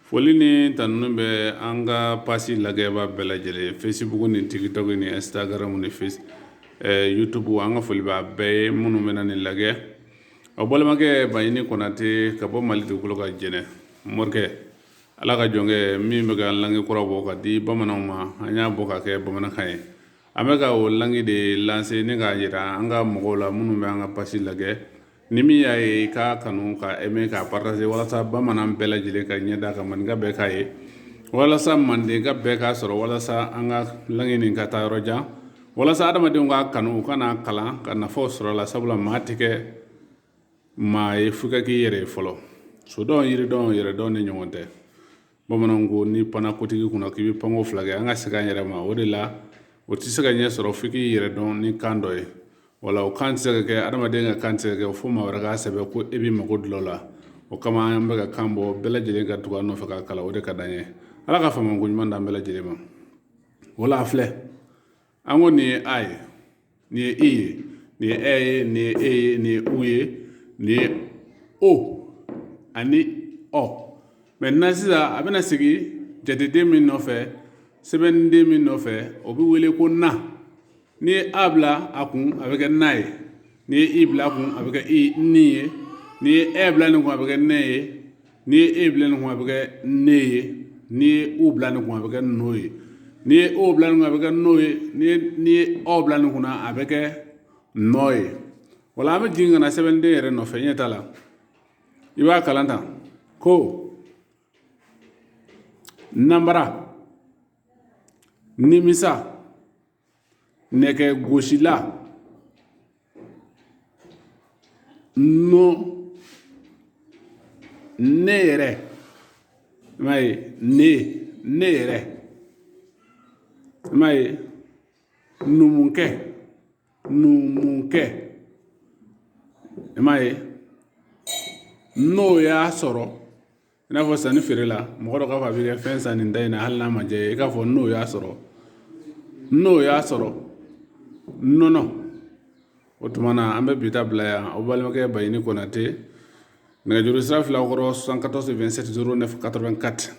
Foli ni tanuni bɛ an ka page lajɛbaa bɛɛ lajɛlen Facebook ni TikTok ni Instagram ni face YouTube an ka foli b'a bɛɛ ye minnu bɛna nin lajɛ. Aw balimakɛ Baɲini Konate ka bɔ Mali dugukolo kan Jɛnɛ morikɛ Ala ka jɔnkɛ min bɛ ka langue kura bɔ ka di bamananw ma, an y'a bɔ ka kɛ bamanankan ye. An bɛ ka o langue de lancer ni k'a jira an ka mɔgɔw la minnu bɛ an ka page lajɛ. Ni min y'a ye i k'a kanu ka aimer k'a partager walasa bamanan bɛɛ lajɛlen ka ɲɛ d'a kan, maninka bɛɛ k'a ye, walasa mandenka bɛɛ k'a sɔrɔ, walasa an ka langue nin ka taa yɔrɔ jan, walasa adamadenw k'a kanu, u ka n'a kalan ka nafaw sɔrɔ a la. Sabula maa tɛ kɛ maa ye f'i ka k'i yɛrɛ ye fɔlɔ. Sodɔn, yiridɔn, yɛrɛdɔn ni ɲɔgɔn tɛ. Bamananw ko n'i panna kotigi kunna k'i bɛ panko fila kɛ. An ka segin an yɛrɛ ma. O de la o tɛ se ka ɲɛ sɔrɔ f'i k'i yɛrɛ dɔn ni kan dɔ ye. Wala o kan tɛ se ka kɛ, adamaden ka kan tɛ se ka kɛ fo maa wɛrɛ k'a sɛbɛn ko e b'i mago dilan o la. O kama an bɛ ka kan bɔ, bɛɛ lajɛlen ka tugu an nɔfɛ k'a kalan. O de ka d'an ye. Ala ka faamu ko ɲuman d'an bɛɛ lajɛlen ma. Wala a filɛ, an ko nin ye a ye, nin ye i ye, nin ye ɛ ye, nin ye e ye, nin ye u ye, nin ye o ani ɔ. Maintenant sisan a bɛna sigi jateden min nɔfɛ, sɛbɛnden min nɔfɛ, o bɛ wele ko na. N'i ye a bila a kun, a bɛ kɛ na ye. N'i ye i bila a kun, a bɛ kɛ i ni ye. N'i ye ɛ bila nin kun, a bɛ kɛ nɛ ye. N'i ye e bila nin kun, a bɛ kɛ ne ye. N'i ye u bila nin kun, a bɛ kɛ no ye. N'i ye o bila nin kun, a bɛ kɛ n'o ye. N'i ye ɔ bila nin kunna, a bɛ kɛ nɔ ye. Wala an bɛ jigin ka na sɛbɛnden yɛrɛ nɔfɛ. Ɲɛ t'a la, i b'a kalan tan ko nanbara, nimisa, nɛgɛgosila, nɔ, ne yɛrɛ. I m'a ye, ne, ne yɛrɛ. I m'a ye, numukɛ, numukɛ. I m'a ye, n'o y'a sɔrɔ i n'a fɔ sanni feere la, mɔgɔ dɔ k'a fɔ a b'i ka fɛn san nin da in na, hali n'a ma diya i k'a fɔ n'o y'a sɔrɔ, n'o y'a sɔrɔ nɔnɔ. O tuma na an bɛ bi ta bila yan. Aw balimakɛ Baɲini Konate, nɛgɛjuru sira fila kɔrɔ 74 27 09 84.